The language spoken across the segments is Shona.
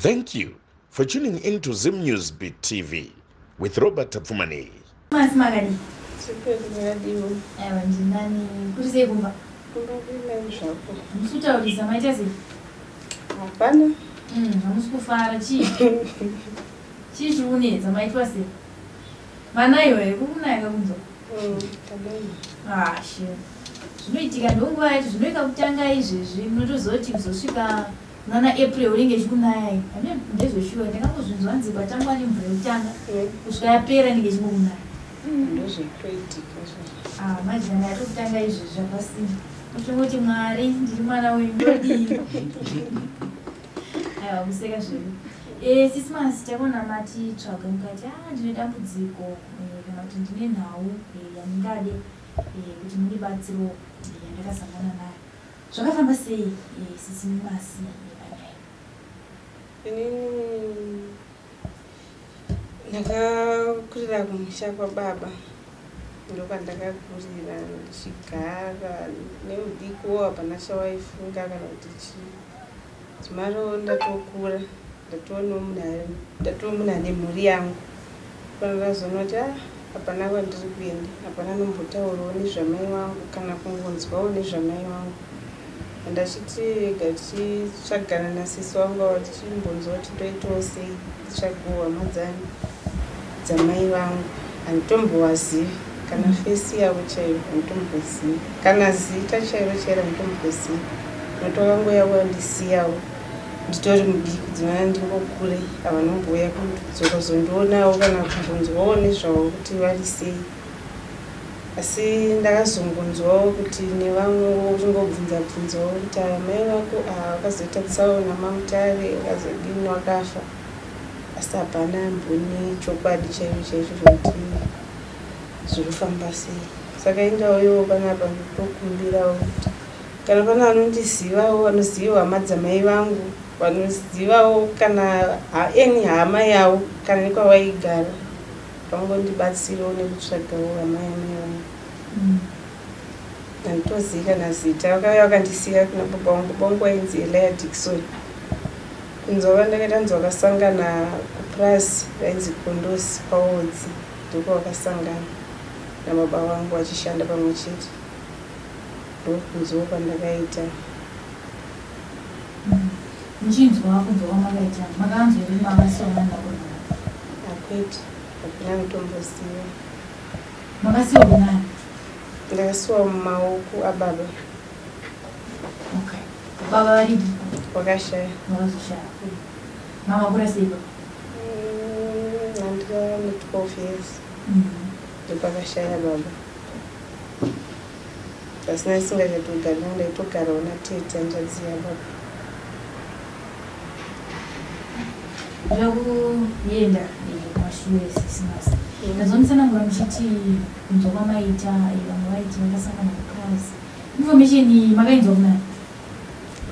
Thank you for tuning in to Zim News Beat TV with Robert Tapfumaneyi. Masi makadii? Sipedi makadiwo. Aiwa ndinani kuri sei kumba? Kumba kuinani zvako. Hamusi kutaurisa maita sei? Hapana. Hamusi kufara chii? Chii chiri kunetsa maitwa sei? Manaiwa here kuri kunaya kakunzwa? Tanaiwa. Ah, shame. Zvinoitika ndonguva yacho zvinoika kutanga izvezvi munotozoti kuzosvika Nana April unenge ichikunayai ane ndezveshuwa ndakangozvinzwa hanzi kwatangwa nemvura yekutanga kusvika yapera inenge ichingokunaya. Ndozvinotoitika izvozvo. Ah, manje kana yatokutanga izvezvi hapasina. Uchingoti Mwari ndiri mwana wenyu ndodii? Aiwa kuseka zvedu. Eh, sisi Masi takaona matitsvaga mukati ah ndine dambudziko kana kuti ndine nhau yandingade kuti mundibatsirewo yandakasangana nayo. Zvakafamba sei sisi Masi panyaya? Inini ndakakurira kumusha kwababa ndokwandakakurira ndichigara neudikuwo hapana chawaifunga kana kuti chii dzimaro ndatokura ndatoo munhu ane mhuri yangu Pandakazoona kuti ah hapana kwandiri kuenda, hapana anombotaurawo nezvamai vangu kana kungonzwawo nezvamai vangu. Ndachiti rega tichitsvagana nasisi vangu ava tichimbonzwa kuti toitawo sei titsvagewo hama dzani dzamai vangu. Handitombovazivi kana fesi yavo chaiyo handitombozivi kana zita chairo chairo handitombozivi nokuti vakangouya vandisiyawo. Nditori mudiki dzimana ndingokure havanombouya kudzoka kuzondionawo kana kumbonzwawo nezvavo kuti vari sei asi ndakazongonzwawo kuti nevamwewo uchingobvunza bvunzawo kuti ava mai vako ava vakazoita tsaona mamutare vakazodini vakafa asi hapana mboni chokwadi chaicho chaicho chekuti zviri kufamba sei saka indauyowo panapa ndokumbirawo kuti Kana pane anondizivawo vanoziva hama dzamai vangu vanozivawo kana any hama yavo kana nekwavaigara vangondibatsirawo nekutsvagawo hama yamai vangu. Handitozivi kana zita vakauya vakandisiya kuna baba vangu baba vangu vainzi Elia Dickson. Kunzwa kwandakaita nzi vakasangana kupurazi rainzi Kondosi kwaWodzi ndokwavakasangana nababa vangu vachishanda pamwe chete. Ndokunzwa kwandakaita. Muchinzwa kunzwa kwamakaita makanzwa here makasiwa nani vakomana? Akwete, hakuna anotomboziva. Makasiwa kunani? Ndakasiwa mumaoko ababa. Okay. Baba varipi? Wakashaya. Vakazoshaya. Mama kura sei baba? Ndandava 12 years. Ndopakashaya baba. Pasina isingachatogari navo ndaitogarawo natete hanzvadzi yababa. Ndoda kuenda kumashure sisi Masi. Ndazomutsanangura muchiti kunzwa kwamaita vamwe vaiti vakasangana kupurazi. Information iyi makainzwa kunani?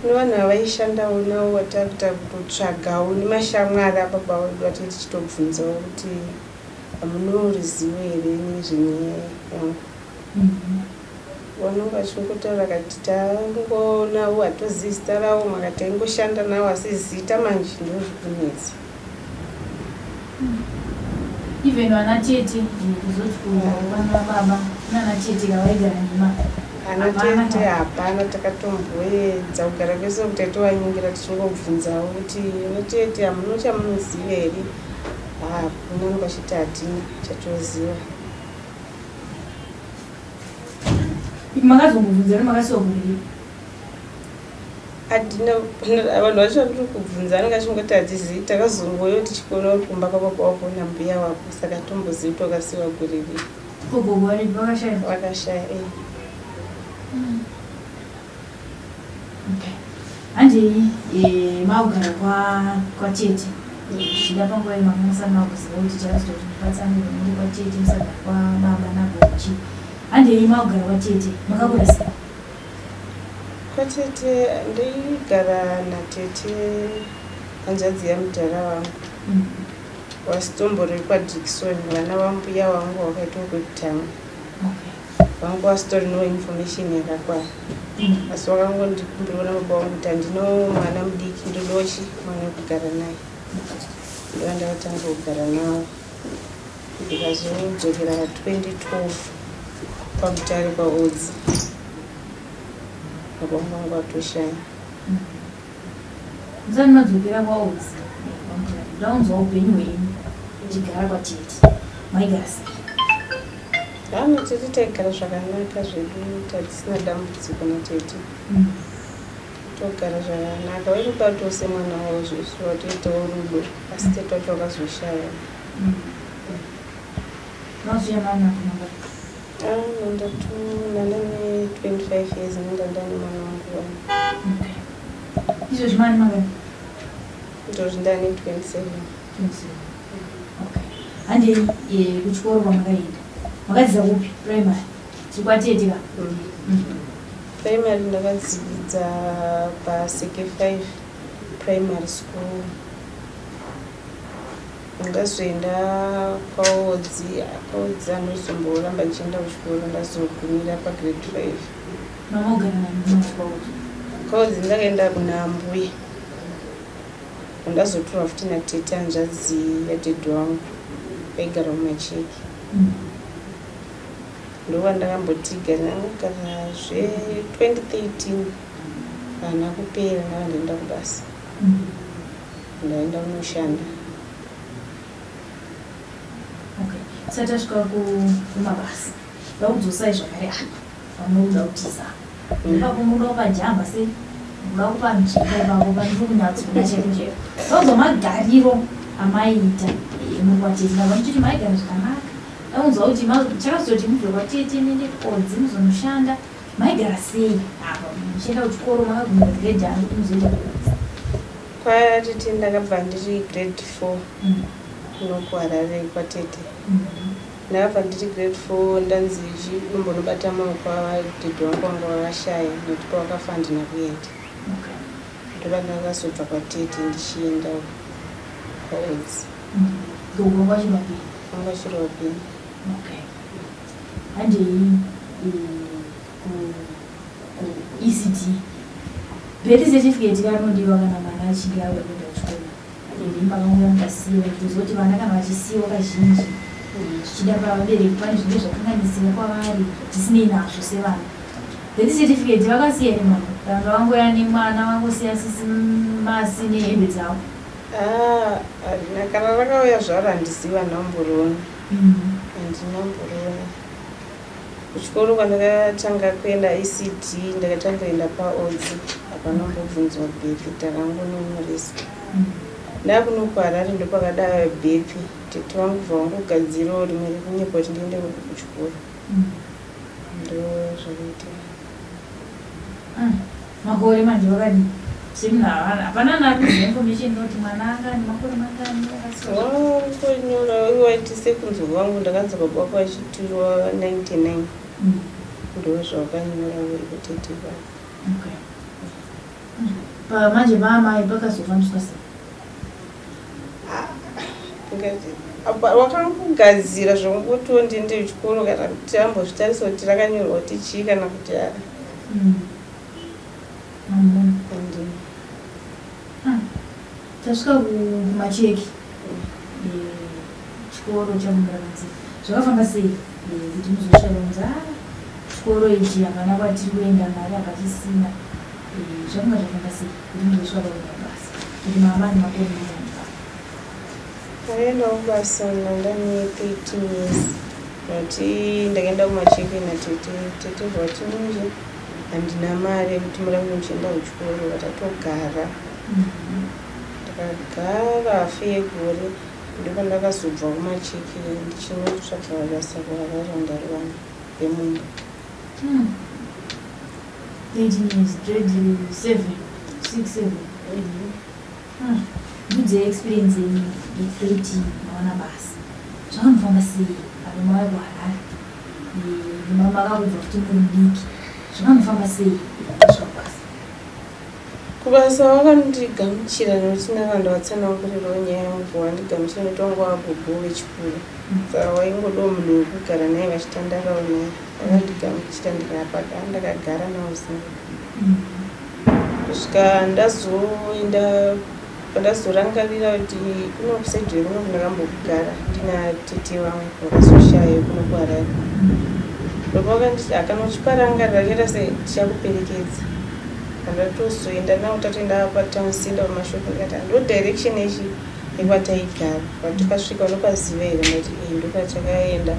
Kune vanhu vavaishandawo navo vatakuita kutotsvagawo nemashamwari ababa vedu vatenge tichitobvunzawo kuti hamunewo ruzivo here nezvenyaya yangu. Vanonga vachingotaura kati tangonawo hatozivi zita ravo maka taingoshanda nawo asi zita manje ndozvikunetsa. Even vana tete kuzoti kuvana baba nana tete kavaigara nema Ana tete hapana takatomboedza kugara kwese kuti taitovaningira tichingobvunzawo kuti ana tete hamuna chamunoziva here hakuna anonga achiti hatina chatoziva. Makazombobvunza here makasiwa gore? Adina vanhu vacho vandiri kubvunza anenge achingoti hatizivi takazongoyo tichikuona uri kumba kwababa wako nambuya wako saka tombozivi kuti wakasiwa gore ripi. Ko gogo varipi vakashaya? Vakashaya eh. Okay. Handei makugara kwatete zvichida panguva iyi manga musati makuziva kuti chakazoita kuti mubatsanure muende kwatete musagara kwababa nagochi. Handei makugara kwatete makakura sei? Kwatete ndaigara natete hanzvadzi yamudhara wangu wasitombori kwaDickson vana vambuya vangu vakaitwa kwekutanga. Okay. Vanga vasitori no information yakakwana, asi vakangondikumbirawo nababa vangu kuti handino mwana mudiki, ndodochi mwana wekugara naye. Ndova ndakatanga kugara navo, ndikazodzokera 2012 paMutare kwaOdzi, baba vangu vanga vatoshaya. Musati madzokera kwaOdzi, ndaunzwa upenyu hwenyu uchigara kwatete, maigara sei? Hama, tete taigara zvakanaka zvedu, tatisina dambudziko natete. Togara zvakanaka, vaitobatawo semwana wavo zvesu, vatoitawo rudo, asi tete wacho wakazoshaya. Mazuya mana kumanga? Nandatu nandane 25 years, nandandane mwana wangu wani. Okay. Izvozvi mani mangani? Ndozvi ndane 27. Okay, handei kuchikoro kwamakaenda. Makadzidza kupi primary? Tiri kwatete ka? Primary ndakadzidza paSeke 5 Primary School. Ndazoenda kwaOdzi. KwaOdzi andozomboramba ndichienda kuchikoro, ndazogumira pagrade 5. Mama ugara nani kwaOdzi? KwaOdzi ndakaenda kuna mbuya, ndazotorwa futi natete, hanzvadzi yadhedhi wangu, vaigara muMacheke. Ndovandakambotiga, ndangogara zve 2013 hana kupera, ndava ndaenda kubasa, ndaenda kunoshanda. Okay, tisati tasvika kumabasa, vakudzosai zvakare apa pamunoda kutiza ipapo, munoda kupajamba sei, munoda kupa nzvimbo ipapo pandiri kunyatsoda chaiko chaiko, vaudza magariro amaiita muri kwatete. Ndabva muchiti maigara zvakanaka, daunzwa kuti chakazoti mubve kwatete nende Odzi muzonoshanda, maigara sei apa muchienda kuchikoro? Makagumira grade ani kuti muzoenda kuOdzi? Kwatete ndakabva ndiri grade 4. Kuno kuHarare kwatete ndakabva ndiri grade 4, ndanzi chimbonobata maoko adhedhi wangu wanga vakashaya, nekuti pavakafa handina kuenda. Ndoba ndakazobva kwatete ndichienda kwaOdzi. Gogo kwacho vapenyu? Vanga vachiri vapenyu. Okay, handei ku ECD. Birth certificate kanodiwa kana mwana achinge auya kuenda kuchikoro. Imi makangouya mukasiyiwa, kuzoti vana kana vachisiyiwa kazhinji, zvichida pavabereki pane zvinenge zvakanganisika kwavari tisinei nazvo sevana. Birth certificate vakasiya nemwana, kana vavangoya nemwana vangosiya sisi masi nehembe dzavo? Ah, harina kana rakauya zvaro, handiziva, handamboriona, handinamboriona. Kuchikoro kwandakatanga kuenda ECD, ndakatanga kuenda paOdzi, hapana kumbobvunzwa birth, takangononyoresa. Ndakuno kuHarare ndopakada birth, tete vangu bva vangogadzirawo rimwe rekunyepa kuti ndiende kuchikoro. Ndo zvakaita. Makore manje vakadii semunhu hapana nakuziva information noti mwana anga ane makore mangani akasiwa? Wangonyora waiti sekunzwa kwangu, ndakanzwa baba wako achitirwa 99. Ndo zvavakanyora uri kutete vavo. Okay. Manje maamai pakazofambiswa sei? Wakangogadzira zvongotiwo ndiende kuchikoro, kana kuti ambozvitarisa kuti rakanyorwa kuti chii kana kuti Mamuna. Handini. Tasvika kuMacheki, chikoro chaMurambanzira zvakafamba sei, kuti muzosvika kunzi a chikoro ichi hapana kwatiri kuenda, mari hapachisina? Zvakanga zvafamba sei kuti muzosvika pakuenda kubasa, kuti mama ane makore mangani? Ndakaenda kubasa ndandane 13 years, nokuti ndakaenda kuMacheke natete. Tete vati manje handina mari yekuti murambe muchienda kuchikoro, vatatogara. Ndakagara hafu yegore, ndopandakazobva kuMacheke ndichinotsvaga basa kuHarare, ndariwana remumba. 13 years, grade 7, 6, 7. Ndudze experience yenyu ye13 mawana basa, zvakanofamba sei apo mauya kuHarare? Makakubva futi muri mudiki, zvakanofamba sei kusvika kubasa? Kubasa vakandigamuchira nekuti ndanga ndavatsanangurirawo nyaya yangu, vandigamuchira nekuti vanga vagogo vechikuru, saka vaingodawo munhu wekugara naye vachitandarawo naye. Vakandigamuchira ndikapa ndakagara navo Zimbabwe kusvika ndazoenda pandazorangarira kuti kuno kusaidi kuno ndakambogara ndina tete vangu vakazoshaya kuno kuHarare. Ndopavakanditi kana uchiparangarira chaita sei, tichakuperekedza. Ndatozoenda navo, tatoenda patown center pamashopu, ndikati ndo direction ichi yekwataigara. Patikasvika, unopaziva here? Ndati ee, ndopatakaenda.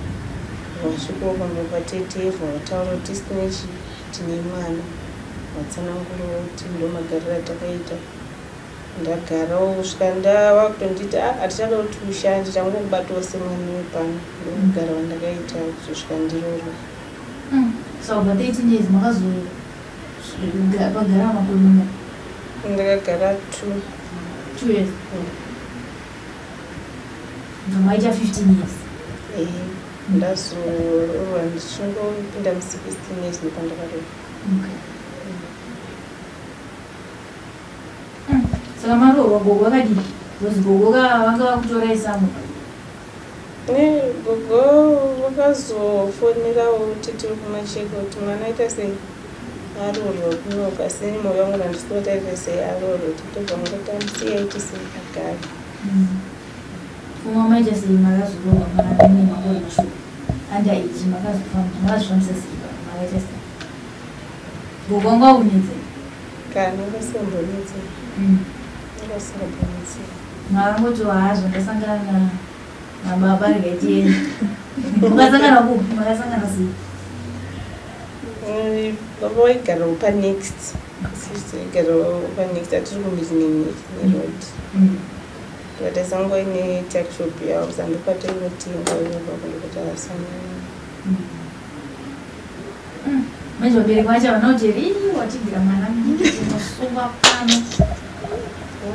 Wasvikawo pamba patete, vataura kuti tisinechi tine mwana, vatsanangurawo kuti ndo magariro atakaita. Ndagarawo kusvika ndava kutonditi hatichada kuti ushande, tangokubatawo semwana wepano. Ndokugara kwandakaita kuzosvika ndirorwa. So pa 13 years makazopagara makore mangani? Ndakagara 2. 2 years, bva maita 15 years. Ee, ndazororwa ndichingopinda mu16 years ndopandakarorwa. Okay. Saka maroorwa, gogo vakadii? Because gogo vanga vakutorai samwe. Ne gogo vakazofonerawo tete kumacheko kuti mwana aita sei, aroorwa kunoku, asi ini moyo wangu nandisi kuti aita sei, aroorwa. Tete vangoti amusiye aite sei, agare. Kuma maita sei makazoroorwa mune makore mashoma under age? Makazvifambisa sei? Makaita sei? Gogo vanga vakunetsei? Kana vasingambonetsi, vasingambonetsi. Makangoti hazvo, ndasangana nababa, regai tiende. Makasangana kupi? Makasangana sei? Baba vaigarawo panext, vaigarawo panext, atiri kumhiri neroad. Tikataisa ine tuckshop yavo, saka ndopatainotenga ipapo, ndopatakasangana. Manje vabereki vacho havana kuti rii watibvira mwana mudiki, tinosungwa pano?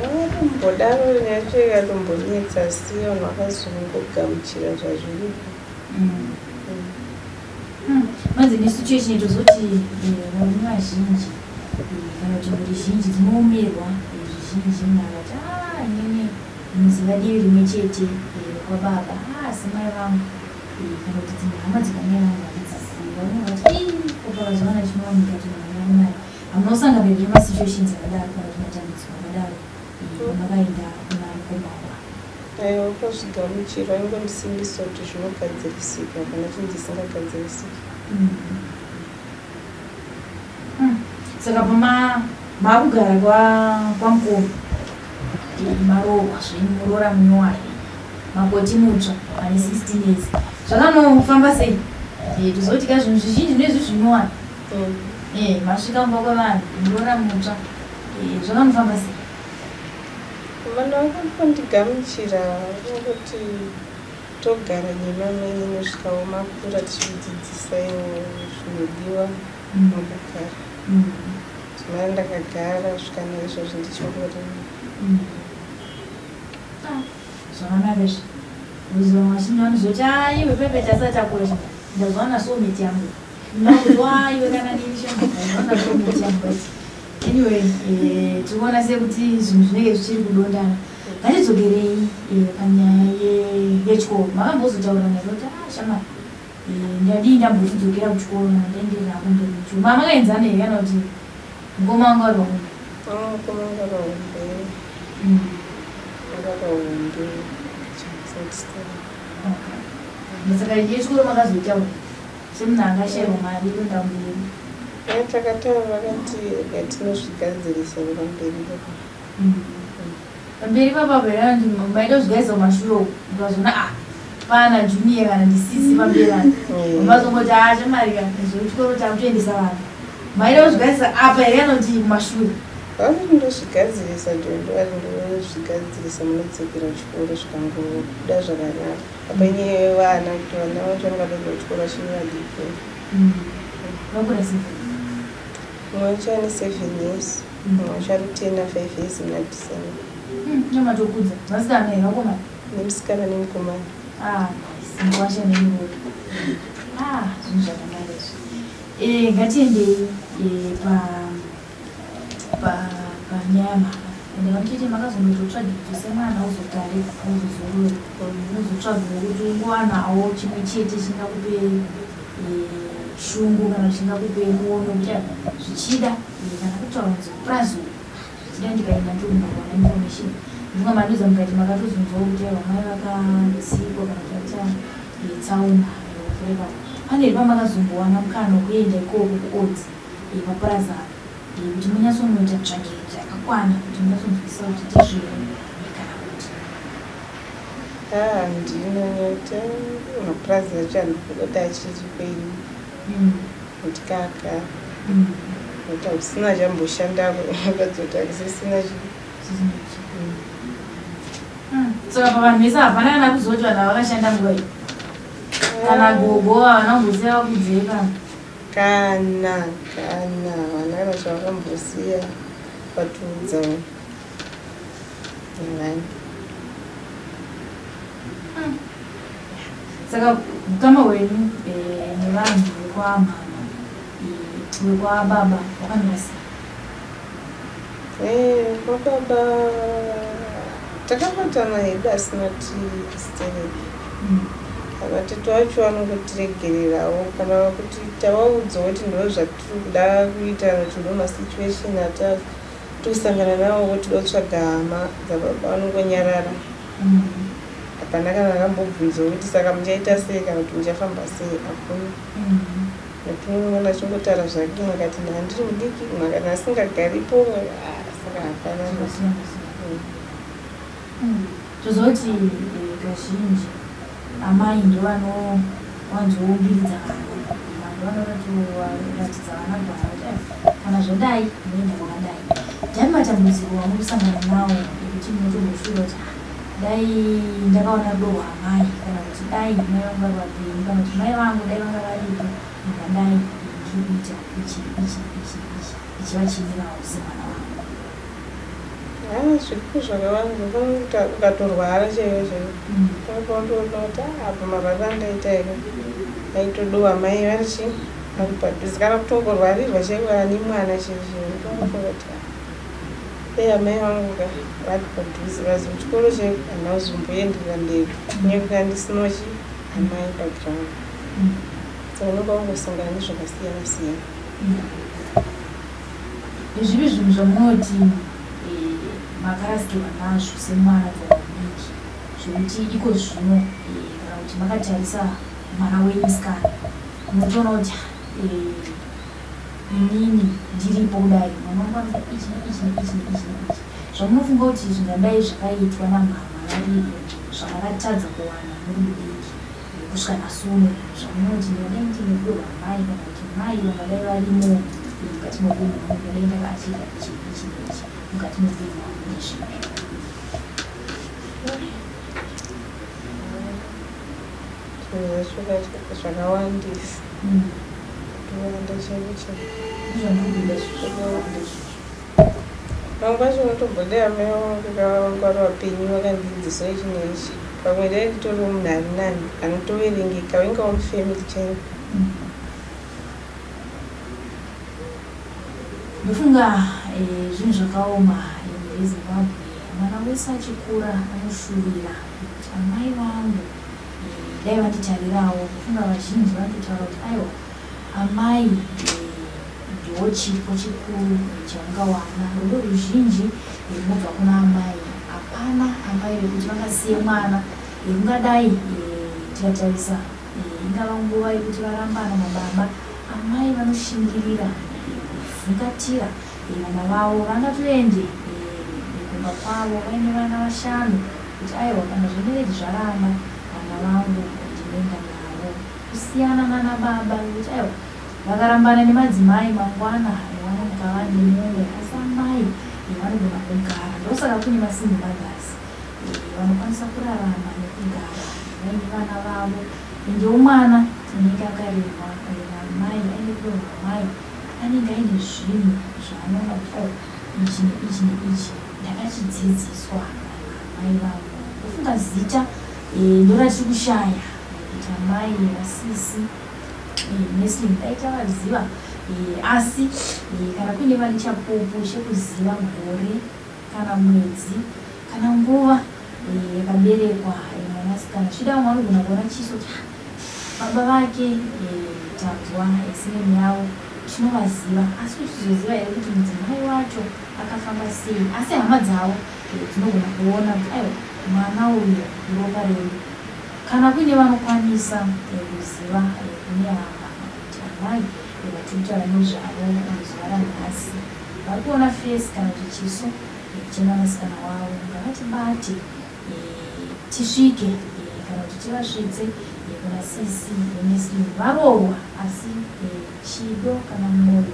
Vatombodaro, yacho ikatombonetsa, asi vanhu vakazongogamuchira zvazviripo. Manzi nesituation tozoti varume vazhinji kana kuti mhuri zhinji dzinoomerwa zvizhinji. Munhu akati a inini ndinoziva divi rimwe chete kwababa, asi mai vangu kana kuti dzimwe hama dzikwa mai vangu handidzizivi. Varume vati kopakazowana chinowanika kuti munhu ane mari. Hamuna kusangana here nemasituations akadaro kana kuti matambudziko akadaro pamakaenda kuna mukoma wako? Aiwa, vakazvigamuchira, vaingondisimbisa kuti zvinogadzirisika, hapana chinhu chisingagadzirisiki. Saka pama maakugara kwamukoma, maroorwa zvenyu, muroora munyowani, makoti mutsva ane 16 years, zvakanofamba sei? Tozoti ka zvinhu zvizhinji nezvi zvinyowani. Masvika mumba kwevanhu, muroora mutsva, zvakanofamba sei? Vanhu vakandigamuchira, vakangoti togara nemamwe nosvikawo makura tichikudzidzisaiwo zvinodiwa mukugara. Zvimara ndakagara kusvika naizvozvo ndichingori. Ah, zvakanaka izvi. Vamwe vazhinji vanozoti aiwe pepe tasati takura chimwe ndazowana soulmate yangu, nakuti waiwe kana nini shamwari ndazowana soulmate yangu. But anyway, tikuona sekuti zvinhu zvinenge zvichiri kudondana. Ngatidzokerei panyaya yechikoro. Makambozotaura naye kuti ah shamwari, ndadii ndambochidzokera kuchikoro, ndaenderera kumberi kuchikoro? Mamakaenzana here kana kuti mukoma wanga uri pahombe? Mukoma wanga pahombe, wanga pahombe. Okay. Saka yechikoro makazoitaura semunhu angashayirwa mari kuenda kumberi? Takataura, vakati ngatinozvigadzirisa pamberi papo. Pamberi papapo here maida kuzvigaisa kumashure uku, mukazoona ah pana junior kana ndisisi pamberi ani, mazongoti ah shamwari ka zvechikoro takutoendesa vanhu? Maida kuzvigaisa apa here kana kuti kumashure? Vakati ndozvigadzirisa, ndovari ndozvigadzirisa, munodzokera kuchikoro zvikangobuda zvakanaka. Apa inyaya yevana, kuti vana vacho vangada kuchikoro vachiri vadiki. Vakura sei? Mumwe wacho ane 7 years, mumwe wacho ari kutena 5 years muna December. Nyamatokudza vasikana here, vakomana? Nemusikana nemukomana. Ah, nice. Mukwasha nemuroora. Ah, zvinhu zvakanaka izvi. Ngatiendei pa pa panyaya. mhama ende vanotoite makazondototsvagidzo semwana uzogare uzozorore unozotsvagawo kuti ungowanawo chimwe chete chingakupe shungu kana chingakupe muono kuti zvichida kana kutaura kunzi kupurazi uku zvichida ndikaenda ndokunowana information. Ndinga mandiudza mukati makatozonzwawo kuti aiwa mai vakatsikwa kana kuti vaita tsaona kureva pane here pamakazombowana mukana wekuenda ikoko kuOdzi papurazi apa kuti munyatsonoita tsvagidzo yakakwana kuti munyatsonzwisisa kuti ndizvero kana kuti? Handina mapurazi acho handikuda kuti achiri kwenyu kuti kaka kuti hakusina chamboshandako kuratidza kuti hakusisina. Saka pavanhu vese hapana kana kuzoti vanhu vakashanda nguva iyi kana gogo havana kumbosiya vakudzei kana? Kana vana kana chavakambosiya vatiudza nani. Saka ukama hwenyu nevanhu vekwamama, vekwababa hwakamira sei? Kwababa takabatana hedu asina tistereki. Vatete vacho vanongotiregererawo kana kuti tavaudzawo kuti ndo zvatiri kuda kuita kuti ndo masituation atiri kusangana nawo kuti totsvaga hama dzababa, vanongonyarara. Hapana kana akambobvunzawo kuti saka muchaita sei kana kuti muchafamba sei, hakuna. Nekuti unoona achingotaura zvake, umwe akati handiri mudiki, umwe akati asingagaripo, saka hapana. Tozoti kazhinji amai ndo vanowanzoumbiridza vana, vanhu vanoratidza vana gwara kuti kana zvadai munoenda kwakadai. Ndani matambudziko amuri kusangana nawo ekuti munotomboshura kuti dai ndakaona rudo rwaamai kana kuti dai mai vangu vari vapenyu kana kuti mai vangu dai vanga varipo ndingadai ndiri kuita ichi ichi ichi ichi ichivachimirawo semwana wangu? Zviriko zvakawanda. Unokuti ukatorwara chaivo chaivo unotoona kuti apa marwaro andaita here aitodowa mai vari chi vari padhuze, kana kutongorwarirwa chaiko ane mwana chaivo chaivo unotongofunga kuti dai amai vangu ka vari padhuze. Vazi kuchikoro chaiko handina kuzomboenderera mberi nekuti handisinawo chi amai paground. Saka unonga wangosangana nezvakasiyana siyana. Ndezvipi zvinhu zvamunoti makarasikirwa nazvo semwana kubva mudiki zvekuti iko zvino kana kuti makatarisa mwana wenyu musikana munotoona kuti inini ndiripo kudai mwana wangu anoita ichi neichi neichi neichi neichi, zvamunofunga kuti zvingadai zvakaitwa namama varipo zvamakatadza kuwana muri mudiki kusvika nhasi uno, zvamunoti ndingadai ndine rudo rwamai kana kuti mai vangadai varimo mukati meupenyu hwangu ndingadai ndakaachiva ichi ichi neichi mukati meupenyu hwangu, ndezvipi? Zvinhu zvacho zvakawandisa, kutowanda chaiko chaiko. Ndizvandikuda zvakawanda izvozvo. Vamwe vacho unotombodai amai vangu vanga vari vapenyu vakandidzidzisawo ichi neichi, pamwe dai nditoriwo munhu ari nani anotoverengeka waingawo mufamily chaimo. Ndofunga zvinhu zvakaoma yeZimbabwe. Mwana wese achikura anoshuvira kuti amai vangu dai vanditarirawo. Ndofunga vazhinji vanototaura kuti aiwa, amai ndiwo chipo chikuru chaungawana. Rudo ruzhinji runobva kuna amai. Hapana amai vekuti vangasiye mwana. Ungadai tikatarisa ingava nguva yekuti varambana nababa, amai vanoshingirira kuvhungatira vana vavo. Vangatoende kumba kwavo vaine vana vashanu kuti aiwa, kana zvemarriage zvaramba, vana vangu ndinoenda navo, kusiyana nana baba vekuti aiwa, vakarambana nemadzimai mangwana vanomuka vane mumwe. Asi amai vanogona kugara, ndosaka kune masingle mothers vanokwanisa kurarama nekugara vaine vana vavo. Endewo mwana anenge akarerwa namai aine rudo rwamai anenge aine zvinhu zvaanoona kuti aiwa, ichi neichi neichi ndakachidzidziswa namai vangu. Ndofunga zita ndoratiri kushaya kuti amai vasisi Nesling dai tavaziva, asi kana kuine vane chapupu chekuziva gore. Kana mwedzi kana nguva yakaberekwa mwanasikana, zvichida vamwe vanogona kuona chiso kuti baba vake tanzwa surname yavo, tinovaziva, asi uchizoziva here kuti mudzimai wacho akafamba sei? Asi hama dzavo dzinogona kuona kuti aiwa, mwana uyu iropa redu. Kana kuine vanokwanisa kuziva kune hama kuti amai vatiri kutaura nezvavo muzuva ranhasi vari kuona face kana kuti chiso chemwanasikana wavo, ngavatibate tisvike kana kuti tivasvitse kuna sisi Mesli. Varohwa, asi chido kana mwoyo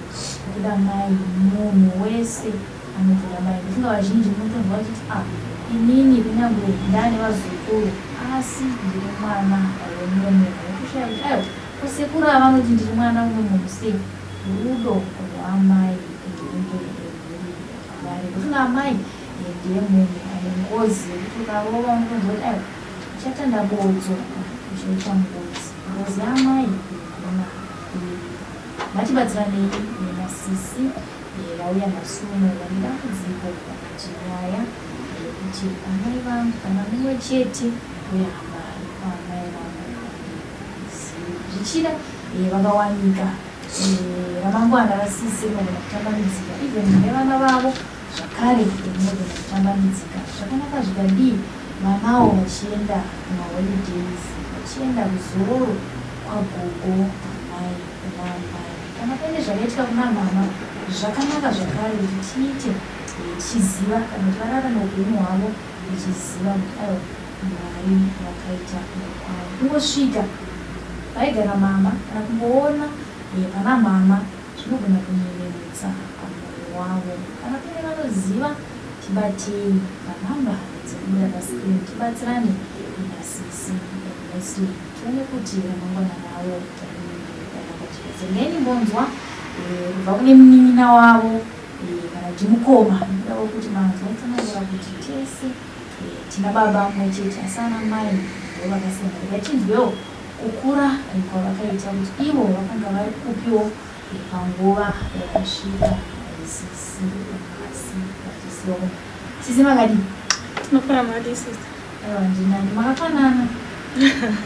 wekuda mai, munhu wese anotoda mai. Ndofunga vazhinji munotonzwa vachiti, "A, inini kunyange ndane vazukuru, asi ndiri mwana wemumwe munhu." Wotoshaya kuti aiwa, kosekuru avanoti ndiri mwana wemumwe munhu sei? Rudo rwamai runenge rwuri pavari. Ndofunga amai ndiye munhu ane ngozi yekuti ukarova unotonzwa kuti aiwa, uchatanda botso, uchaita ngozi. Ngozi yaamai inogona kuiripa. Ngatibatsiranei nasisi vauya nhasi uno vane dambudziko kana kuti nyaya yekuti amai vangu kana mumwe chete wehama yekwaamai vangu handizivi. Zvichida vakawanika, ramangwana rasisi rinogona kutambanudzika, even nevana vavo zvakare rinogona kutambanudzika. Zvakanaka zvikadii vanawo vachienda kumaholidays, vachienda kuzororo kwagogo, amai naamai? Kana paine zvakaitika kuna mama, zvakanaka zvakare kuti tiite tichiziva kana kuti vararame upenyu hwavo tichiziva kuti aiwa, Mwari vakaita nekwavo. Kungosvika paigara mama kana kungoona pana mama zvinogona kunyevenutsa pamwoyo wavo. Kana paine vanoziva, tibatei panhamba dzekubuda pascreen, tibatsirane nasisi Mesli, tione kuti ramangwana ravo rinenge rakajeka. Regai ndimbonzwa kubva kune munin'ina wavo kana kuti mukoma, nekuda kwekuti manzwa tsanangura kuti tese tina baba mumwe chete, asi ana mai ndo vakasiyana. Regai tinzwewo kukura kwavakaita, kuti ivo vakanga vari kupiwo panguva yakasvika sisi nhasi vachisiwa. Sisi, makadii? Tinofara. Madi, sister? Aiwa, ndinani. Makafanana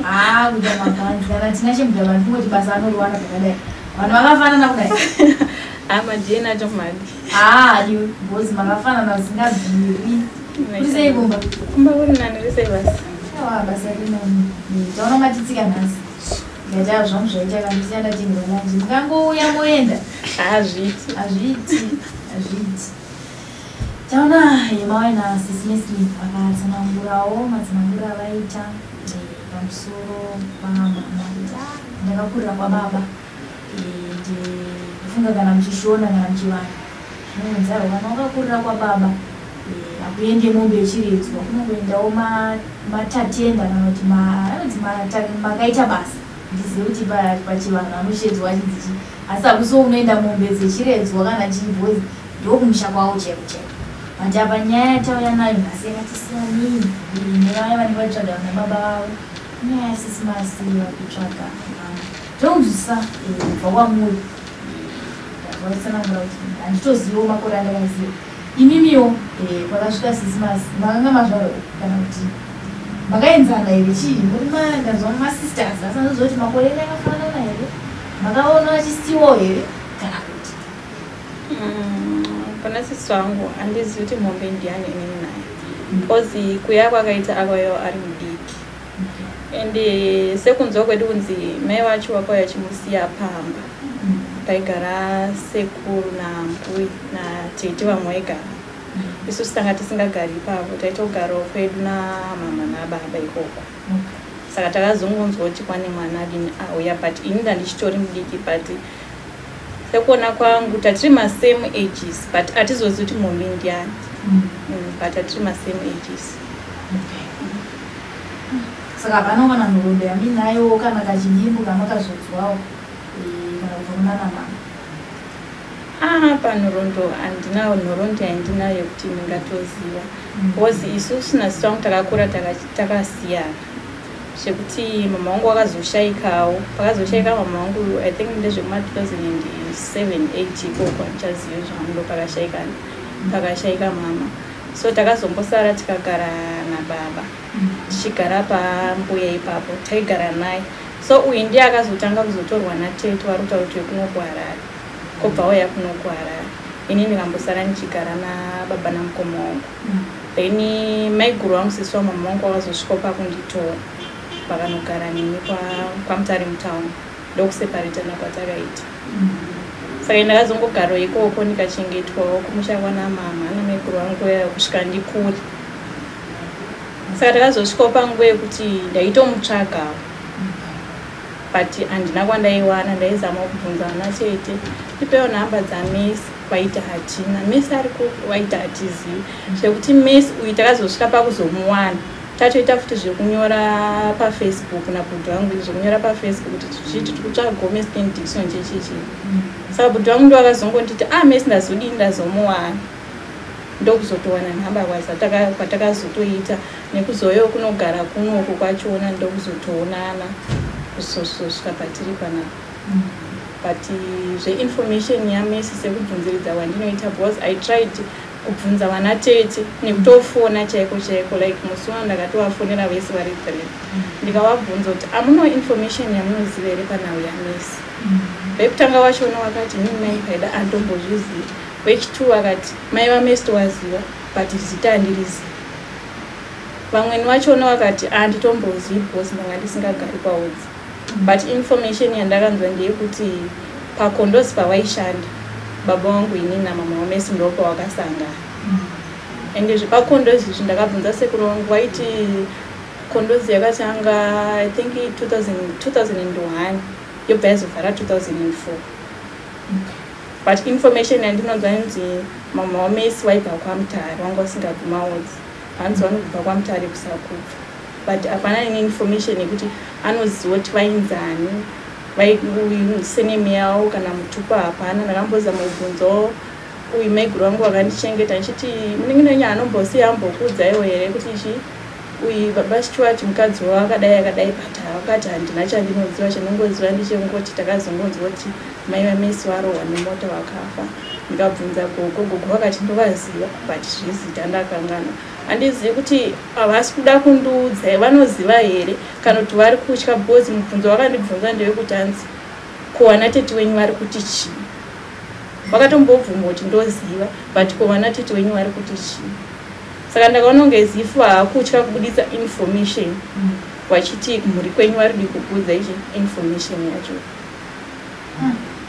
haa kuita mabhanzi. Kana tina chemudhavanhu, kungoti basa anoriwana pakadai vanhu vakafanana kudai. Amadheni acho madi. Haa, adiwe bhozi, makafanana zvisingabviri. Kuri sei kumba? Kumba kuri nani. Risei basa? Aiwa, basa rinani. Taona matitsika nhasi, ndikati a, zvangu zvaita kandisiya ndatengerwa nanje, mukangouya moenda. Hazviiti. Hazviiti, hazviiti. Taona mauya nasisi Mesli, vakatsanangurawo matsananguro avaita pamusoro pamama kuti a, ndakakurira kwababa. Ndifunga kana muchishona kana muchivanhu zvinonzi aiwa, kana wakakurira kwababa hakuende mombe yechiredzwa, kunongoendawo matatenda kana kuti anonzi makaita basa. Ndizive kuti pachivanhu anoshedzwa achinzi chii, asi hakusiwo unoenda mombe dzechiredzwa kana chibhozi, ndokumusha kwavo chaiko chaiko. But apa nyaya yatauya nayo nhasi yakati siyanei nevaya vanenge vachitsvaga vana baba vavo. Inyaya yasisi Masi vari kutsvaga mama. Tounzwisisa kubva kwamuri. Ndazvaitsanangura kuti handitoziviwo makore andakaziva. Imimiwo kwakasvika sisi Masi makanga mazvarwa kana kuti makaenzana here? Chii muri ndanzwa masisters, asi andoziva kuti makore enyu akafanana here? Makaona vachisiwawo here kana kuti? Pana sisi wangu handizivi kuti mombe ndiani inini naye, because kuya kwakaita akauyawo ari mudiki, ende sekunzwa kwedu kunzi mai vacho vakauya vachimusiya pamba paigara sekuru nambui natete, vamwe vaigara. Isusu tanga tisingagari ipapo, taitogarawo kwedu namama nababa ikoko. Saka takazongonzwa kuti kwane mwana adini auya, but ini ndandichitori mudiki, but sekuona kwangu tatiri masame ages, but hatizozivi kuti mombe ndiani. But hatiri masame ages. Saka hapana kana nhoroondo yaminayo kana kachidimbu kamakazodzwawo kana kubva kuna namama? Ah, panhoroondo handina nhoroondo yandinayo yekuti ndingatoziva, because isusu nasisi vangu takakura takasiyana, zvekuti mama vangu vakazoshayikawo. Pakazoshaika mama vangu, I think ndezvekuma 2007 8 ikoko, handichazivi zvangu, ndo pakashayika mama. So takazombosara tikagara nababa, tichigara pambuya ipapo, taigara naye. So uyu ndiye akazotanga kuzotorwa natete vari kutaura kuti vekuno kuHarare, kobva auya kuno kuHarare. Ini ndikambosara ndichigara nababa namukoma wangu. Then maiguru vangu, sisi wamama vangu, vakazosvikawo pakunditora, vakanogara neni kwaMutare mutauni, ndokuseparatana kwatakaita. Saka ndakazongogarawo ikoko, ndikachengetwawo kumusha kwana mama namaiguru vangu kusvika ndikure. Saka takazosvikawo panguva yekuti ndaitomutsvagawo, but handina kwandaiwana. Ndaizama kubvunza vana tete, "Ndipewo nhamba dzaMesi." Vaiti hatina. Mesi ari kupi? Vaiti hatizivi. Zvekuti Mesi uyu takazosvika pakuzomuwana, tatoita futi zvekunyora paFacebook nabhudhi vangu, zvekunyora paFacebook kuti tichiti tiri kutsvagawo Meskin Dixon chechichi. Saka bhudhi vangu ndo vakazongonditi, "A, Mesi ndazodini, ndazomuwana." Ndokuzotowana nhamba kwatakazotoita nekuzoyo kunogara kunoku kwachona, ndokuzotoonana kuzosvika patiri panapa. But zveinformation yaMesi, sekubvunziridza kwandinoita, because I tried kubvunza vana tete nekutofona chaiko chaiko, like musi uno ndakatovafonera vese vari three, ndikavabvunza kuti, "Amuno information yamunoziva here panhau yaMesi?" Vekutanga vachona vakati, "Inini mai Paida andombozviziva." Vechitu vakati, "Mai vaMesi tovaziva, but zita handirizivi." Vamweni vachona vakati, "Handitombozivi because ndanga ndisingagari kwaudzi." But information yandakanzwa ndeyekuti pakondozi pavaishanda baba vangu, inini namama waMesi, ndo pawakasangana. Ende zvepakondozi izvi ndakabvunza sekuru vangu, vaiti kondozi yakatanga, I think, 2001, yobva yazovhara 2004. But information yandinonzwa inzi mama waMesi waibva kwaMutare, wanga usingabvi Maodzi, hanzi vanobva kwaMutare kusakubva, but hapana ine information yekuti anoziva kuti vainzani, surname yavo kana mutupo, hapana. Ndakambozama kubvunzawo uyu maiguru vangu vakandichengeta, ndichiti, "Munin'ina wenyu anombosiya ambokuudzaiwo here kuti chi uyu baba Stuart mukadzi wavo akadai akadai?" But akati, "Handina chandinoziva, chandinongoziva ndechekungoti takazongonzwa kuti mai vaMesi varohwa nemota vakafa." Ndikabvunza gogo, gogo vakati, "Ndovaziva, but zvezita ndakanganwa." Handizivi kuti havasi kuda kundiudza, vanoziva here, kana kuti vari kutya, because mubvunzo wakandibvunza ndewekuti hanzi, "Ko vana tete wenyu vari kuti chii?" Vakatombobvuma kuti ndoziva, but, "Ko vana tete wenyu vari kuti chii?" Saka ndakaona kunge as if haakutya kubudisa information, vachiti mhuri kwenyu vari di kukuudza ichi information yacho.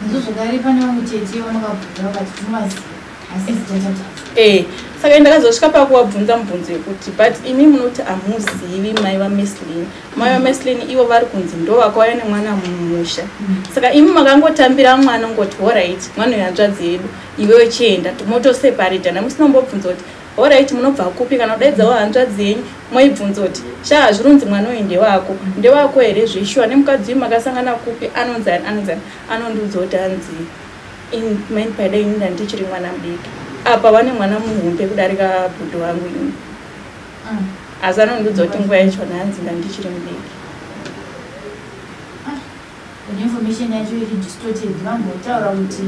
Ndizvo zvakare, pane vamwe tete vamakabvunza vakati tinovaziva, asi zita tatadza. Saka ndakazosvika pakuvabvunza mubvunzo yekuti, "But imi munoti hamuzivi mai vaMeslin. Mai vaMeslin ivo vari kunzi ndo vakauya nemwana mumusha. Saka imi makangotambira mwana, ngoti alright, mwana uyu hanzvadzi yedu, iwewe chienda, motoseparata." Namusina kumbobvunza kuti, "Alright, munobva kupi?" kana kudaidzawo hanzvadzi yenyu, moibvunza kuti, "Sha, zvirunzi mwana uyu ndewako, ndewako here zveshuwa? Nemukadzi uyu makasangana kupi? Anonzani, anonzani?" Anondiudza kuti hanzi, "Maini Paida, ini ndandichiri mwana mudiki." Apa vane mwana muhombe kudarika bhudhi wangu ini, asi anondiudza kuti nguva yachona hanzi ndandichiri mudiki. Une information yacho iri distorted. Vambotaura kuti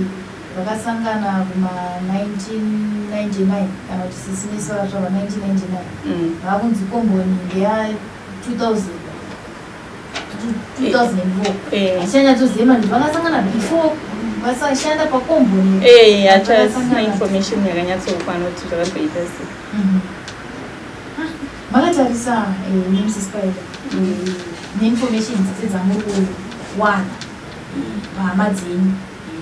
vakasangana kuma-1999, kana kuti sisi nesavasvava 1999. Vakunzi komboni ndeya 2000, 2004. Hatichanyatsoziva manje vakasangana before vasashanda pakomboni. Hachasina information yakanyatsokwana kuti zvakamboita sei. Makatarisa neMrs Spider neinformation dzese dzamuri kuwana pahama dzenyu,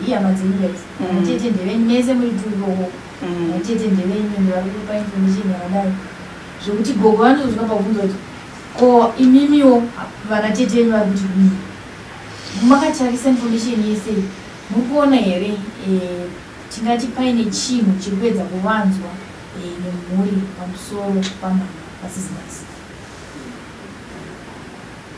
ihama dzenyu guys, tete ndevenyu mese muri tuikoko. Tete ndevenyu, ende vari kupa information yakadai zvekuti gogo vanotozvika pakubvunza kuti, "Ko imimiwo vana tete venyu vari kuti kudii?" Makatarisa information yese, muri kuona here tingati paine chinhu chiri kuedza kuvanzwa nemhuri pamusoro pamama vaSismas?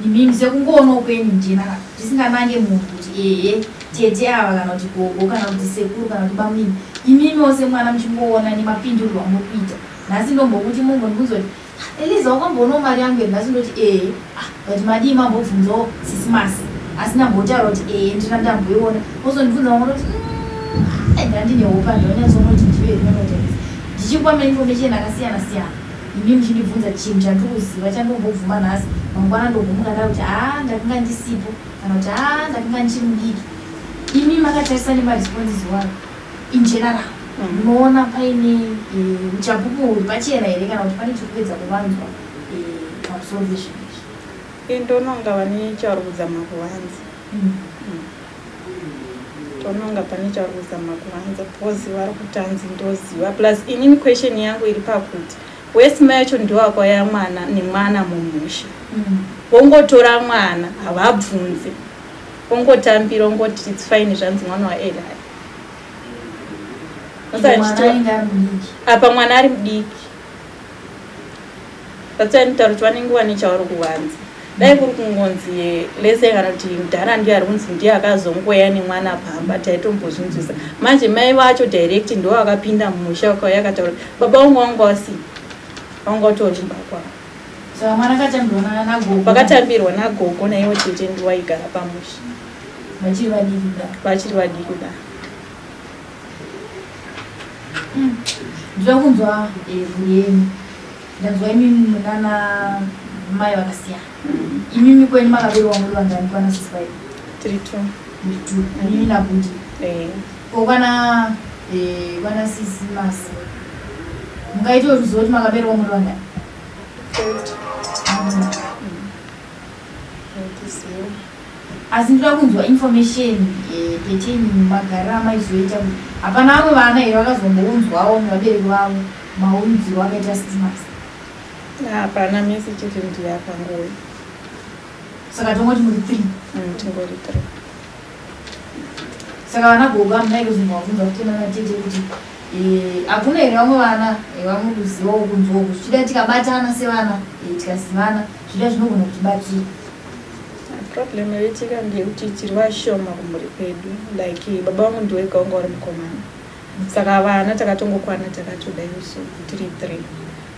Imimi sekungoonawo kwenyu njena, tisinganange munhu kuti ehe tete ava, kana kuti gogo, kana kuti sekuru, kana kuti bamunini, imimiwo semwana muchingoona nemapinduriro amuri kuita nhasi, ndombokuti mumbondibvunza kuti, "Ah, Eliza, wakamboonawo mari yangu here?" Nhasi ndoti, "Ehe." "Ah, but madii mambobvunzawo Sismas asi ndambotaura kuti ehe, ndina ndamboiona." Mozondibvunza mamwe kuti, "Ndandine hope, handonyatsoona kuti ndiyo here." Nanotarisa Ndichikupa mainformation akasiyana siyana, imi muchindibvunza chinhu chandiri kuziva chandombobvuma nhasi, mangwana ndobvumuka ndaa kuti haa ndakanga ndisipo, kana kuti haa ndakanga ndichiri mudiki. Imi makatarisa nemaresponses wayo in general, munoona paine uchapupu huri pachena here, kana kuti pane chiri kuedza kuvanzwa pamusoro pezvinhu izvi? Ndononga vane chauri kuzama kuvanza. Tononga pane chauri kuzama kuvanza because vari kutanzi ndoziva. Plus inini question yangu iri pakuti wesima yacho ndiwo akauya mwana nemwana mumusha, vongotora mwana, havabvunze, ongotambira, ongoti it's fine, zvanzi mwana waEli. Mwana ainge ari mudiki. Apa mwana ari mudiki. That's why nditaura kuti vanenge vane chavari kuvanza. Dai kuri kungonzi lese kana kuti mudhara ndiye ari kunzi ndiye akazongoya nemwana pamba, taitombozvinzwisa. Manje mai vacho direct ndo vakapinda mumusha, vakauya akataura baba vangu vanga vasina, vanga vatori kumba kwavo. Saka mwana akatambirwa nagogo? Vakatambirwa nagogo, naivo tete ndiwaigara pamusha. Vachiri vadiki kudai? Vachiri vadiki kudai. Ndinoda kunzwa mhuri yenyu. Ndanzwa imimi munana mai vakasiyana. Imimi kwenyu makaberekwa muri vangani kwana sisi vai? Tiri two. Muri two, imimi nabhuti? Eh. Ko kwana sisi masi, mungaite ruzivo kuti makaberekwa muri vangani? Handizivi. Asi ndoda kunzwa information pertaining magariro amaizoita, kuti hapana vamwe vana here vakazombounzwawo nevabereki vavo maunziro akaita sisi masi? Hapana, mese chete ndiye akangouya. Saka tongoti muri three? Tingori three. Saka vana gogo hamunai kuzombovabvunza kuti nana tete kuti hakuna here vamwe vana vamwe kuzivawo kunzwoku? Zvichida tikabatana sevana, tikazivana, zvichida zvinogona kutibatsira. Problem yoitika ndeyekuti tiri vashoma kumhuri kwedu. Like baba vangu ndiwega wanga uri mukomana, saka vana takatongokwana takatodai so tiri three.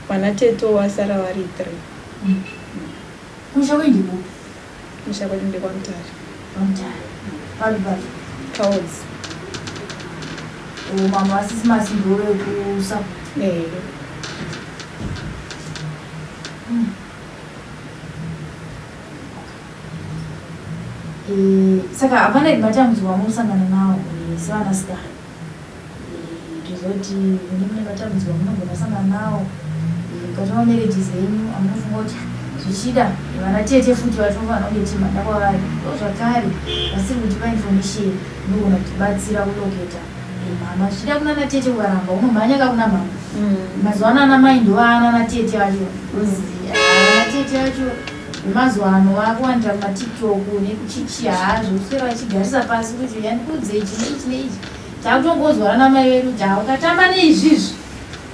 Vana teto vasara vari three. Musha wenyu kupi? Musha kwedu ndekwaMutare. PaMutare papi papi? Kaodzi. Mama vasisi masi ndovekusa? Eh. Saka hapana here matambudziko amunosangana nawo sevanasikana? Tozoti mune mune matambudziko amunogona sangana nawo mukati mamarriages enyu, amunofunga kuti zvichida vana tete futi vatofanira kunge tichimhanya kwavari, ndo zvakare vasiri kutipa information inogona kutibatsira kulocate mama? Zvichida kuna natete kuvaramba, unomhanya kakuna mama. Mazuva ano ana mai ndovana natete vacho, because ana tete vacho vemazuva ano vakuwandira kumaTikTok nekuchichi. Haa, zvokuswera vachigarisa pasi kuti yandikudze ichi neichi neichi, takutongonzwa nana mai vedu kuti ha, ukatamba neizvizvi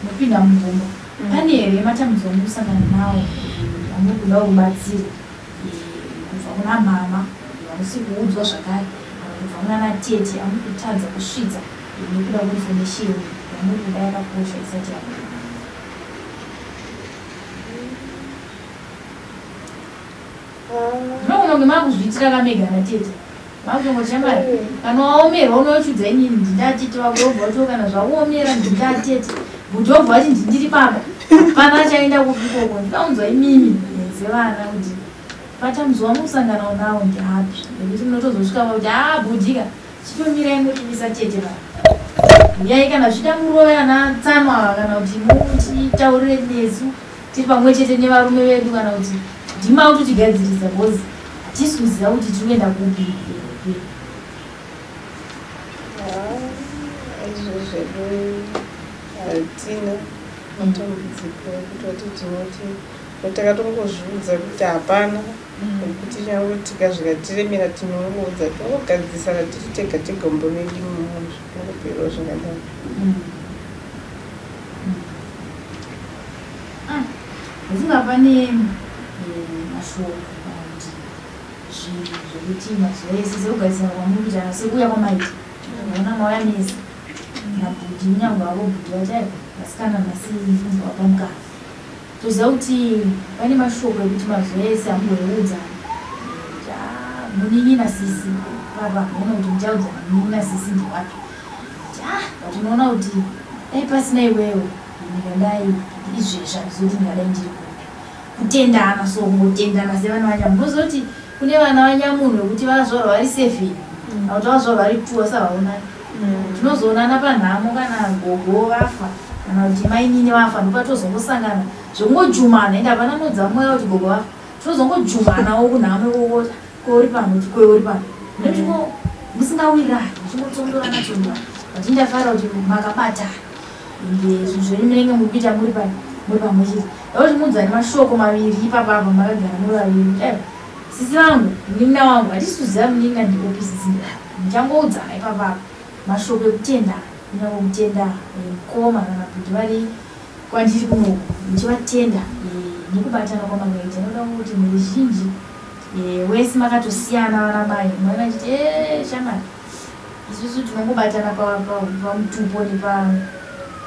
unopinda mugomba. Pane here matambudziko amunosangana nawo amuri kuda rubatsiro kubva kuna mama vamusi kuudzwa zvakare, kana kubva kuna natete amuri kutadza kusvitsa nekuda kweinformation yamuri kuda yakakosha isati yabuda? Ndinogona kunge makuzviitira kamega natete, makutongoti shamwari, kana waomerwa unochudza inini ndindatete wako, wobva wato kana zvakuomera ndindatete bhuti, wobva wati ndindiri papa, hapana achaenda kupi ikoko. Ndinounzwa imimi sevana kuti matambudziko amunosanganawo nawo ndeapi, nekuti munotozosvika pakuti haa, bhudhika, chitomirai mutimisa tete papa, uyai kana zvichida murove ana tsano ava, kana kuti mutitaurire nesu tiri pamwe chete nevarume vedu, kana kuti ndima kutotigadzirisa, because hatisi kuziva kuti tiri kuenda kupi. Izvo zvedu hatina matambudziko ekutoti tinoti takatongozviudza kuti hapana, nekuti nyange tikazvikatiremera tinongoudza, tinongogadzisana tiri tega tega mumba medu imomo, zvinongoperawo zvakadaro. Ndofunga pane mashoko kana kuti zvinhu zvekuti mazuva ese sekugadzisana kwamuri kuita, sekuuya kwamaita, ona mauya mese nabhudhi, kunyange avo bhudhi vachaiva vasikana nhasi kunzwa pamukana. Toziva kuti pane mashoko ekuti mazuva ese amugoeudzana kuti "Ah, munin'ina sisi papa," muona kuti muchaudzana munin'ina sisi ndewapi, kuti ah, but unoona kuti dai pasina iwewe. Ndingadai izvezvi handizoti ndingadai ndiri kupi. Kutendana, so kungotendana sevana vanyamunhu. Unozoti kune vana vanyamunhu vekuti vazvarwa vari 7 kana kuti vazvarwa vari 2 asi havaonani. Tinozoonana panhamo kana gogo vafa kana kuti mainini vafa, ndopatozongosangana zvekungojumana. Ende hapana anodza mweya kuti gogo vafa, tinozongojumanawo kunhamo ikoko, kweuri pano kuti kweuri pano, nemuchingo musingawirirani, muchingotsondorana tsondorana. But ndafara kuti makabatana, ende zvinhu zvenyu munenge muri kuita muri pamwe chete. Ndakuti munzwane mashoko maviri ipapapa makagara muri vaviri. Aiwa, sisi vangu, munin'ina wangu, hatisi kuziva munin'ina ndeupi, sisi muchangoudzana ipapapa mashoko ekutenda, kunyange kutenda mukoma kana kuti vari kwandiri kunoku, muchivatenda nekubatana kwamakaita. Inoda kuti mhuri zhinji wese makatosiyana, vana mai mwana achiti, shamwari, isusu tinongobatana pamutupo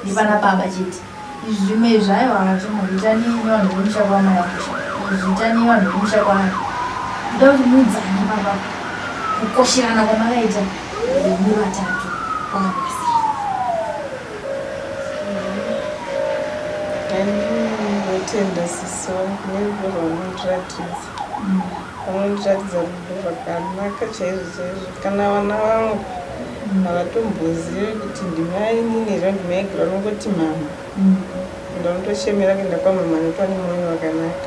nepana baba chete. Izvi zvimwe zvaiwa, shamwari, itani nevanhu vemusha kwamai vako, izvi itani nevanhu vemusha kwaari. Ndoda kuti muudzane papa kukosherana kwamakaita muri vatatu kwakamira sei. Ndinotenda sisi wangu nerudo rwamunondiratidza. Vanondiratidza rudo rwakanaka chaizvo chaizvo. Kana vana vangu havatombozivi kuti ndimainini here, ndimaiguru, vanongoti mama. Ndanotoshemera kuenda kwamama nekuti vane mwoyo wakanaka.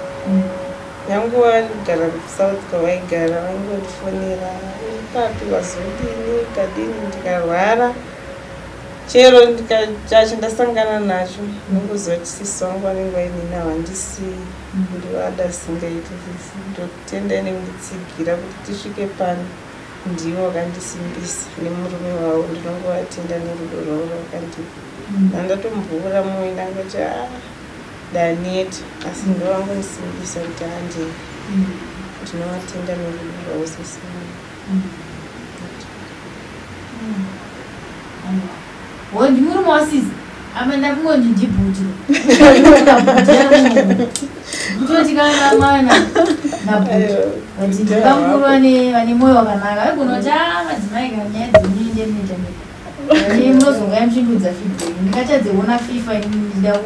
Nyange vaigara kuSouth kwavaigara, vaingondifonera, "Uri papi, wazodini, kadini?" Ndikarwara chero chacho ndasangana nacho, ndinongoziva kuti sisi vangu vanenge vainini, havandisiyi. Ndivada zvisingaiti sisi. Ndotendai nekunditsigira kuti tisvike pano. Ndivo vakandisimbisa nemurume wavo. Ndinongovatenda nerudo rwavo rwakandipa. Ndandatomboura mwoyo, ndangoti a ndaneta, asi ndovangondisimbisa kuti handei. Ndinovatenda nerudo rwavo sisi vangu. Wo ndimurume wasisi apa, ndakungoti ndibhuti, kutoti kana mwana nabhuti, but ndibamukuru vane mwoyo wakanaka. Vaigona kuti a madzimai, kana nyaya dzenyu munoita mega, munozongouya muchindudza feedback, ndingatadzeona FIFA ndida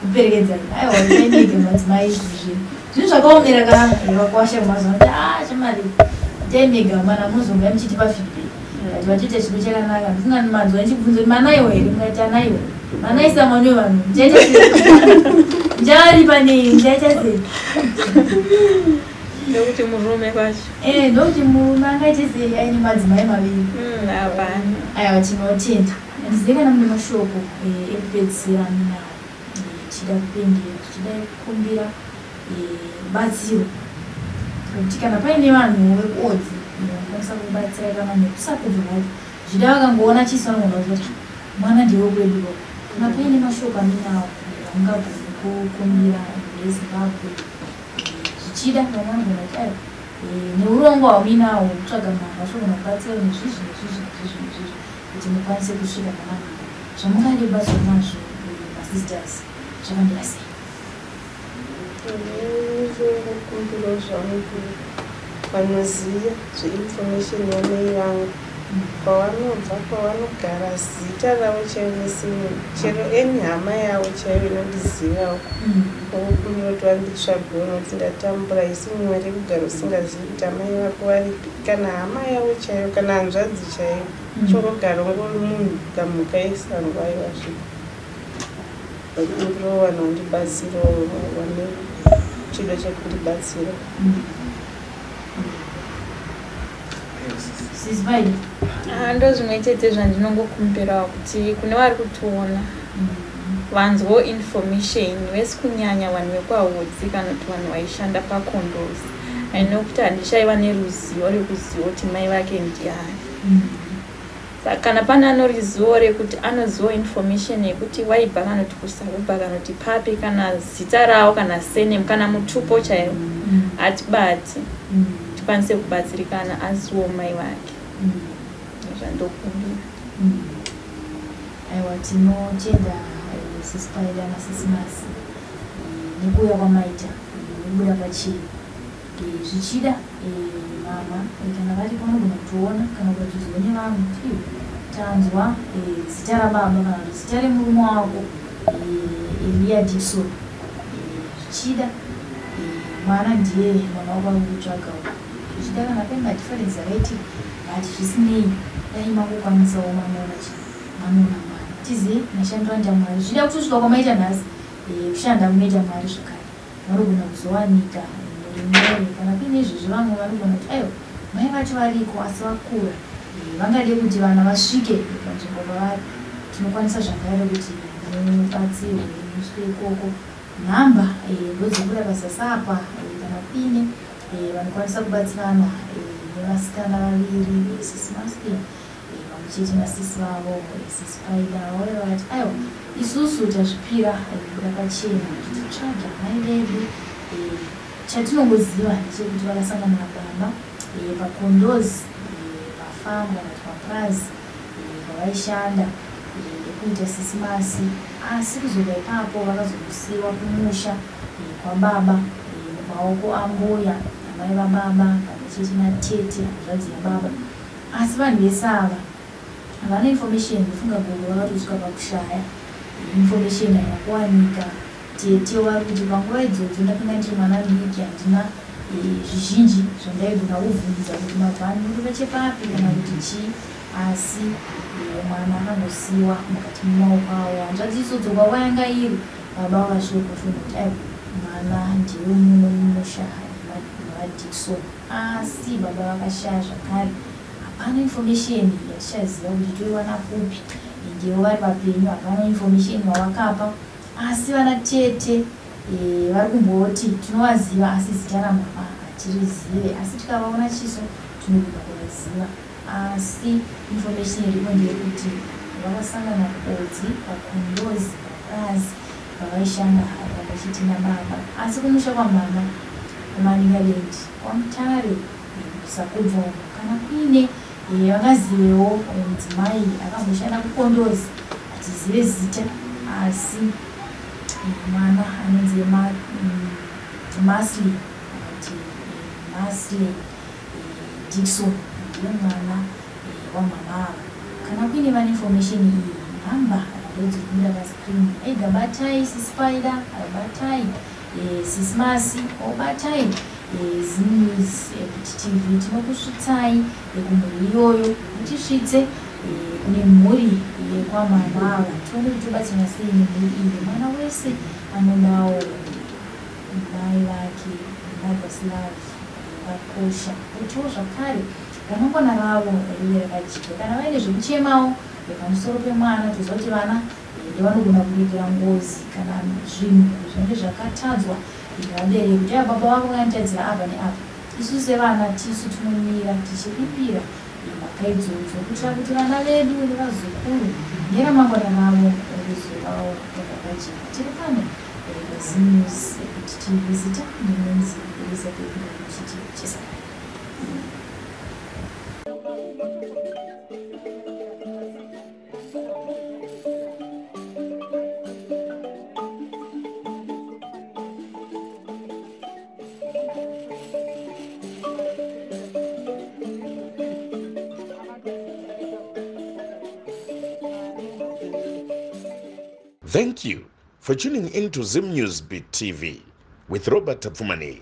kuperekedzai. Aiwa, itainege madzimai, izvi zvinhu zvakaomera ka vakwasha mazuva kuti a shamari, itai mega mana, munozongouya muchitipa feedback. But vatoita chido chakanaka. Ndifunga manzwa ndichibvunza kuti manaiwa here, mukati anaiwa, manaisa mwana wevanhu, muchaita sei? Muchavaripa nei? Muchaita sei? Ndokuti murume kwacho. Ndokuti murume angaite sei aine madzimai maviri? Hapana. Aiwa, tinotenda. Handizive kana mune mashoko ekupedzisira aminawo, tichida kupendera, tichida kukumbira rubatsiro kuti kana paine vanhu vekuodzi vanokwanisa kubatsira kana nekusakubva vacho, zvichida vakangoona chiso vanogona kuti mwana ndewekwedu. Kana paine mashoko aminawo amungagoni kukumbira veZimbabwe, zvichida vamwe vanogona kuti aiwa, neurongwa hwamuinawo hwekutsvaga mama, zvinogona kubatsira nezvizvi nezvizvi nezvizvi nezvizvi kuti mukwanise kusvika pana mama. Zvamungade kubatsirwa nazvo, masisters, zvakamira sei? Ndinokumbirawo zvangu vanoziva zveinformation yamai vangu, kwavanobva, kwavanogara, zita ravo chaivo nesini, chero eni hama yavo chaivo inondizivawo, vokumbira kuti vanditsvagewo, nokuti ndatambura. Isi nyore kugara usingazivi kuti amai vako varipi, kana hama yavo chaivo, kana hanzvadzi chaivo. Chingogara ungori munhu kamhuka yesango. Aiwa, zvipo vakumbirawo vanhu vandibatsirawo, vane chido chekundibatsira. Sisi Pai. Ndo zvimwe chete zvandinongokumbirawo kuti kune vari kutiona, vanzwawo information vese, kunyanya vanhu vekwaHodzi kana kuti vanhu vaishanda paKondozi. Aino kuti handichaiva neruzivo rekuziva kuti mai vake ndiani. Saka kana pane anorizivo rekuti anozivawo information yekuti waibva kana kuti kusakubva kana kuti papi, kana zita ravo, kana surname, kana mutupo chaiwo, atibati tikwanise kubatsirikana, aziwo mai vake. Zvandokumbira. Aiwa, tinotenda sisi Paida nasisi Masi nekuuya kwamaita, nekubuda pachena. Zvichida mama kana varipo vanogona kutoona kana kuratidzwa nevamwe kuti tanzwa zita rababa kana kuti zita remurume wako. Elia Dixon, zvichida mwana ndiye mwana wako kutsvaga, zvichida kana paine madifference akaitika, but zvisinei dai mangokwanisawo manoona manoona mwana tizive mashandiro anoita Mwari. Zvichida kutosvika kwamaita nhasi, kushanda munoita Mwari zvakare, vanogona kuzowanika nyore nyore. Kana kuine izvezvi vamwe vanogona kuti aiwa, mai vacho variko asi vakura, vangade kuti vana vasvike panzvimbo pavari, tinokwanisa zvakare kuti mubatsirwe musvike ikoko. Nhamba ndodzinobuda pazasi apa, kana kuine vanokwanisa kubatsirana nevasikana vaviri, Sisi Maski pamwe chete nasisi vavo, Sisi Paida, vauya vakati aiwa, isusu tazvipira kubuda pachena kuti titsvage amai vedu. Chatinongoziva ndechekuti vakasangana nababa pakondozi, pafamu kana kuti papurazi pavaishanda ndokuita Sisi Masi, asi kuzobva ipapo vakazosiyiwa kumusha kwababa mumaoko ambuya, amai vababa, pamwe chete natete, hanzvadzi yababa. Asi vanhu vese ava havana information. Ndofunga gogo vakatosvika pakushaya, information haina kuwanika. Tete vari kuti panguva idzodzo ndakanga ndiri mwana mudiki, handina zvizhinji zvandaigona kuvhunza kuti mabvani muri vechepapi kana kuti chii, asi mwana akangosiyiwa mukati memaoko avo. Hanzvadzi idzodzo kwavayanga iri, baba vakasvika kufunga kuti aiwa, mwana ndiwe muno mumusha maDixon, asi baba vakashaya zvakare. Hapana information yatichaziva kuti toiwana kupi. Ndivo vari vapenyu, hapana information wavakapa, asi vana tete vari kumboti tinovaziva asi zita ramama hatirizive, asi tikavaona chiso tinogona kuvaziva. Asi information iripo ndeyekuti vakasangana kuodzi pakondozi papurazi pavaishanda pamwe chete nababa, asi kumusha kwamama kuManicaland kwaMutare kusakubva umo. Kana kuine vangazivewo mudzimai akamboshanda kukondozi, hatizive zita, asi mwana anonzi Masley kana kuti Masley Dixon ndiye mwana wamama ava. Kana kuine vane information iyi, nhamba ndodziri kubuda pascreen. Ega batai Sisi Paida, batai Sisi Masi, obatai ZimNews TV, tinokusvitsai kumhuri iyoyo, mutisvitse kune mhuri yekwamama ava, tione kuti tobatsirana sei nemhuri iyi. Mwana wese anodawo mai vake, mother's love yakakosha, kutiwo zvakare ramangwana ravo rive rakajeka. Kana vaine zvekuchemawo pamusoro pemwana, toziva kuti vana ndevanogona kuripira ngozi kana zvinhu zvinenge zvakatadzwa nevabereki, kuti ava baba vavo vakanditadzira apa neapa, isu sevana tisu tinomira tichiripira mhaka idzodzo, kuitira kuti vana vedu nevazukuru neramangwana ravo rizovawo rakajeka. Tiri pano paZimnews TV, zita ndinonzi Elizabeth Chiti Chesakari. Thank you for tuning in to Zim News Beat TV with Robert Tapfumaneyi.